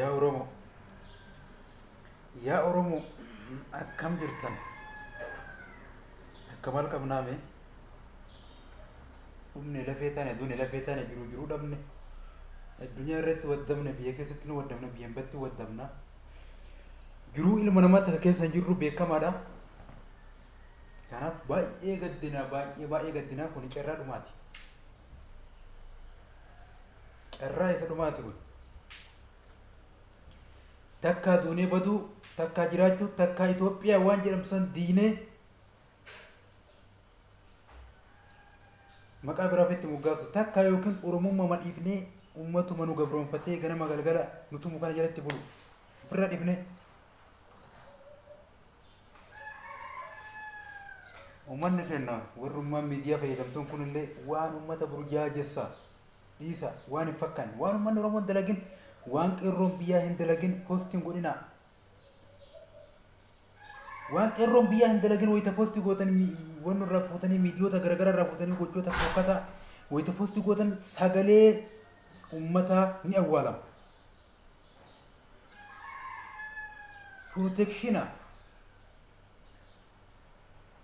Yaa Oromoo, yaa Oromoo, akkam jirtan? Akka maal qabnaa mee? Dhumne lafee taane, duune lafee taane, jiruu jiruu dhabne. Addunyaa irratti waddamne, biyya keessatti nu waddamna, biyya hambatti waddamna. Jiruu ilma namaa takka keessa hin jirru beekamaadha. Kanaaf baay'ee gaddina, baay'ee baay'ee gaddina, kun carraa dhumaati. Carraa isa dhumaati kun. Takkaa duunee baduu, takkaa jiraachuu, takkaa Itoophiyaa waan jedhamtu san diinee maqaa biraa ofitti moggaasu, takkaa yookiin Oromummaa madhiifnee ummatuma nu gabroonfatee ganama galgala nu tumu kana jalatti bulu ofirraa dhiifnee. Uummanni keenya warrummaan miidiyaa fayyadamtuun kunillee waan uummata burjaajessa dhiisa, waan hin fakkaanne, waan uummanni Oromoo hin dalagin, waan qeerroon biyyaa hin dalagin poostii hin godhinaa. Waan qeerroon biyyaa hin dalagin wayita poostii gootan, wanni irraa fuutanii, miidiyoota garaagaraa irraa fuutanii gochoota fokkataa wayita poostii gootan sagalee uummataa ni awwaalama. Protekshina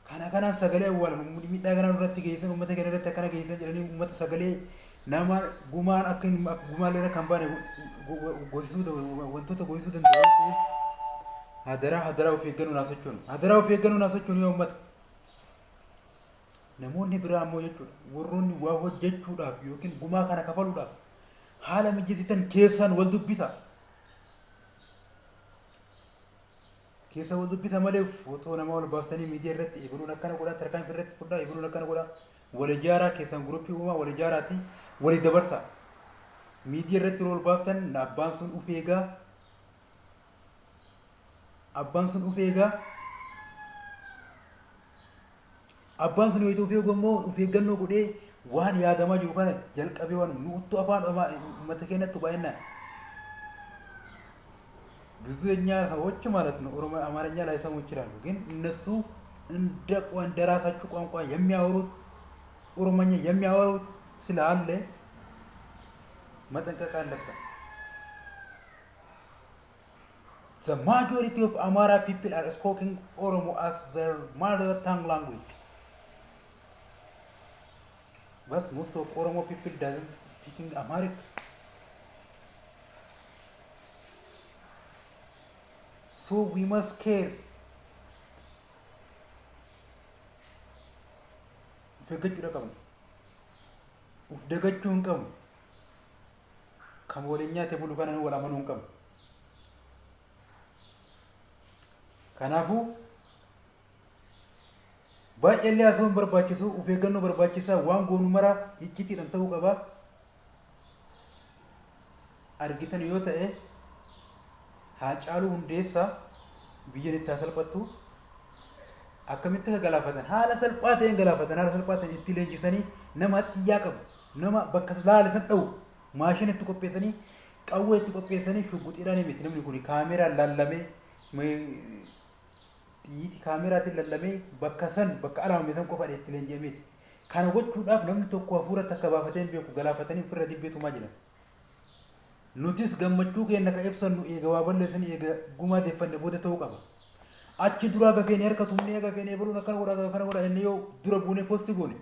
kana kanaan sagalee awwaalama, miidhaa kanaan irratti geessan, uummata keenya irratti akkana geessan jedhanii uummata sagalee nama gumaan akka hin gumaallee akka hin baane goosisuu, wantoota goosisuu danda'u waan ta'eef, hadaraa hadaraa of eeggannoo naa sochoonu, hadaraa of eeggannoo naa sochoonu yaa uummata. Namoonni biraa ammoo jechuudha, warroonni waa hojjechuudhaaf yookiin gumaa kana kafaluudhaaf haala mijjeessitan keessaan wal dubbisa. Keessa wal dubbisa malee footoo namaa ol baaftanii miidiyaa irratti ebaluun akkana godhaa, tarkaanfii irratti fudhaa, ebaluun akkana godhaa. Wal ijaaraa, keessaan guruppii uumaa, wal ijaaraatii walii dabarsaa. Miidiyaa irratti yeroo ol baaftan abbaan sun uf eegaa. Abbaan sun uf eegaa. Abbaan sun yoo uf eegu immoo of eeggannoo godhee waan yaadamaa jiru kana jalqabee waan nuuttu afaan uummata keenyatti baay'inaan ብዙ የኛ ሰዎች ማለት ነው ኦሮሞ አማርኛ ላይሰሙ ይችላሉ። ግን እነሱ እንደ እንደ ራሳችሁ ቋንቋ የሚያወሩት ኦሮሞኛ የሚያወሩት ስላለ መጠንቀቅ አለብን። The majority of Amara people are speaking Oromo as their mother tongue language. But most of Oromo people doesn't speaking Amharic. So we must care. Of eeggachuudha qabna. Uf dagachuu hin qabnu. Kan waliin nyaate bulu kana wal amanuu hin qabnu. Kanaafuu baay'eellee haasa'uun barbaachisu, of eeggannoo barbaachisaa, waan goonu mara iccitiidhaan ta'uu qaba. Argitan yoo ta'e, Haacaaluu Hundeessaa biyyan itti haa salphattu, akkamitti akka galaafatan, haala salphaa ta'een galaafatan, haala salphaa ta'een itti leenjisanii, nama xiyyaa qabu, nama bakka laale san dha'u maashina itti qopheessanii, qawwee itti qopheessanii, shugguxiidhaan miti, namni kun kaameraan laallamee, xiyyiiti kaameraatiin lallamee, bakka san bakka alaamame san qofa itti leenji'ameeti. Kana gochuudhaaf namni tokko hafuura takka baafatee hin beeku, galaafatanii ofirra dibbee tumaa jiran. Nutis gammachuu keenya ka ibsannu eega waa balleessanii, eega gumaa deeffanne booda ta'uu qaba. Achi duraa gafeenee harka tumnee gafeenee ebaluun akkana godhaa akkana godhaa jennee yoo dura buunee poosti goone,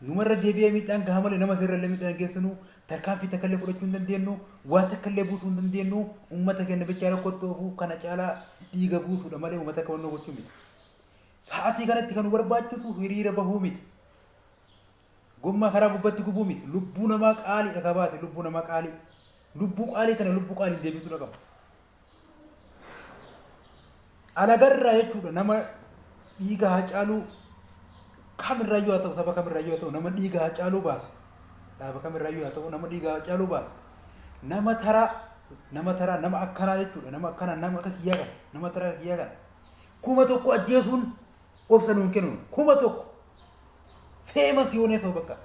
numarra deebi'ee miidhaan gaha malee nama seerrallee miidhaan geessinu, tarkaanfii takka illee fudhachuu hin dandeenyu, waa takka illee buusuu hin dandeenyu. Uummata keenya bichaa rakkootti oofuu kana caalaa dhiiga buusuudha malee uummata akka wannoo gochuu miti. Sa'aatii kanatti kan nu barbaachisu hiriira bahuu miti. Gommaa karaa gubbatti gubuu miti. Lubbuu namaa qaaliidha ka baate, lubbuu namaa qaalii. Lubbuu qaalii tana lubbuu qaaliin deebisuudha qaba. Alagarraa jechuudha, nama dhiiga Haacaaluu kamirraayyuu haa ta'u, saba kamirraayyuu haa ta'u, nama dhiiga Haacaaluu baase, dhaaba kamirraayyuu haa ta'u, nama dhiiga Haacaaluu baase, nama taraa, nama taraa, nama akkanaa jechuudha, nama akkanaa, nama akka kiyyaa kana, nama taraa kiyyaa kana 1000 ajjeesuun obsa nuun kennu. 1000 famous yoonee ሰው bakka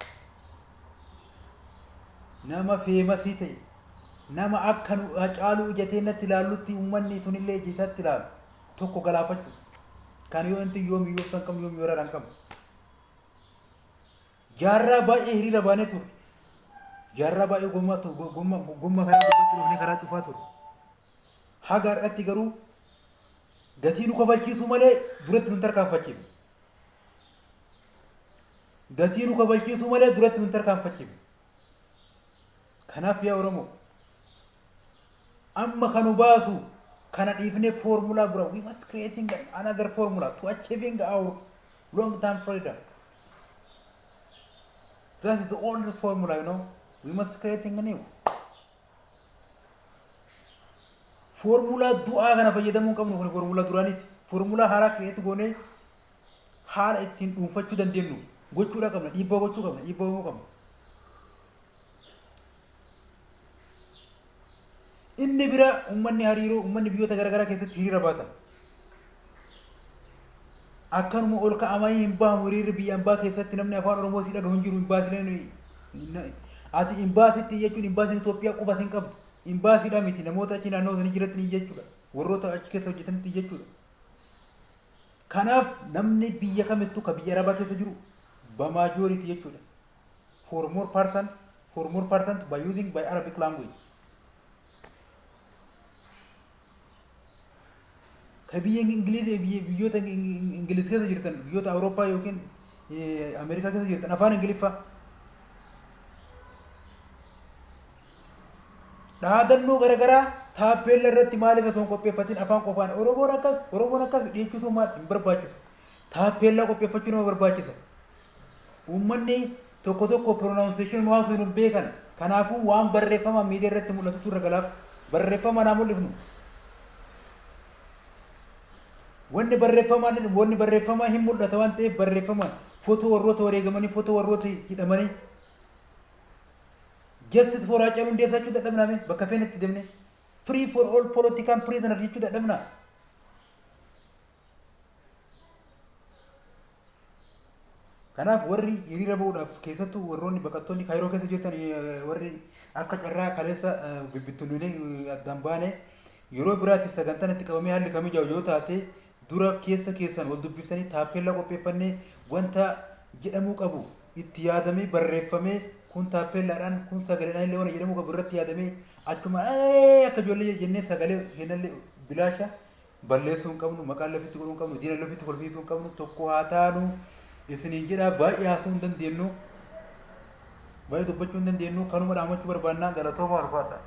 nama famous ta'e, nama akka nu Hacaaluu ija teennatti ilaallutti uummanni sunillee ija isaatti ilaalu tokko galaafachuu kan yoo inti yoomiyyuu obsa hin qabnu, yoomiyyuu araara hin qabnu. Jaarraa baay'ee hiriira baanee turre. Jaarraa baay'ee gommaa gommaa karaa gubbaatti dhufnee karaa cufaa ture. Haga har'atti garuu gatii nu kafalchiisuu malee duratti nu tarkaanfachiifne. Gatii nu kafalchiisuu malee duratti nu tarkaanfachiifne. Kanaaf yaa Oromoo, amma kan nu baasu kana dhiifnee formula bira, we must creating another formula to achieving our long term freedom. That is the only formula. We must creating a new. Formula du'aa kana fayyadamuu hin qabnu. Kun formula duraaniiti. Formula haaraa create goonee haala ittiin dhuunfachuu dandeenyu gochuudha qabna. Dhiibbaa gochuu qabna. Dhiibbaa uumuu qabna. Inni bira uummanni hariiroo uummanni biyyoota garaagaraa keessatti hiriira baatan. Akkanuma ol ka'amanii hin bahamu hiriirri. Biyya ambaa keessatti namni afaan Oromoo si dhagahu hin jiru. Imbaasileen ati imbaasitti jechuun imbaasiin Itoophiyaa quba sin qabdu. Imbaasiidha miti, namoota achi naannoo sanii jiratti ni jechuudha. Warroota achi keessa hojjetanitti jechuudha. Kanaaf namni biyya kamittuu ka biyya Arabaa keessa jiru ba majority jechuudha. For more person by using by Arabic language. Ka biyya Ingiliz, biyyoota Ingiliz keessa jirtan, biyyoota Awurooppaa yookiin Ameerikaa keessa jirtan, afaan Ingiliffaa. Dhaadannoo garaagaraa taappeella irratti maaliif osoo hin qopheeffatin afaan qofaan Oromoon akkas, Oromoon akkas dhiyeechisuun maal hin barbaachisu. Taappeellaa qopheeffachuu nama barbaachisa. Uummanni tokko tokko pronunciation waan sun hin beekan. Kanaafuu waan barreeffama miidiyaa irratti mul'atutu irra galaaf. Barreeffama naa mul'ifnu. Wanni barreeffamaa hin mul'ata waan ta'eef, barreeffamaan footoo warroota wareegamanii, footoo warroota hidhamanii, justice for Haacaaluu Hundeessaa jechuu dadhabnaame bakka feenetti deemne, free for all political prisoner jechuu dadhabnaa. Kanaaf warri hiriira bahuudhaaf, keessattuu warroonni baqattoonni Kaayiroo keessa jirtan, warri akka carraa kaleessa bibbittunnee addaan baane, yeroo biraatiif sagantaan itti qabamee haalli kamijaa'u yoo taate, dura keessa keessan wal dubbiftanii taappeellaa qopheeffannee, wanta jedhamuu qabu itti yaadamee barreeffamee, kun taappeellaadhaan, kun sagaleedhaan illee waan jedhamuu qabu irratti yaadamee, achuma akka ijoollee jennee sagalee kennallee bilaasha balleessuu hin qabnu, maqaan lafitti godhuu hin qabnu, diina lafitti kolfiisuu hin qabnu. Tokko haa taanu isiniin jedha. Baay'ee haasa'uu hin dandeenyu, baay'ee dubbachuu hin dandeenyu, kanuma dhaamachuu barbaannaa. Galatooma, ulfaadha.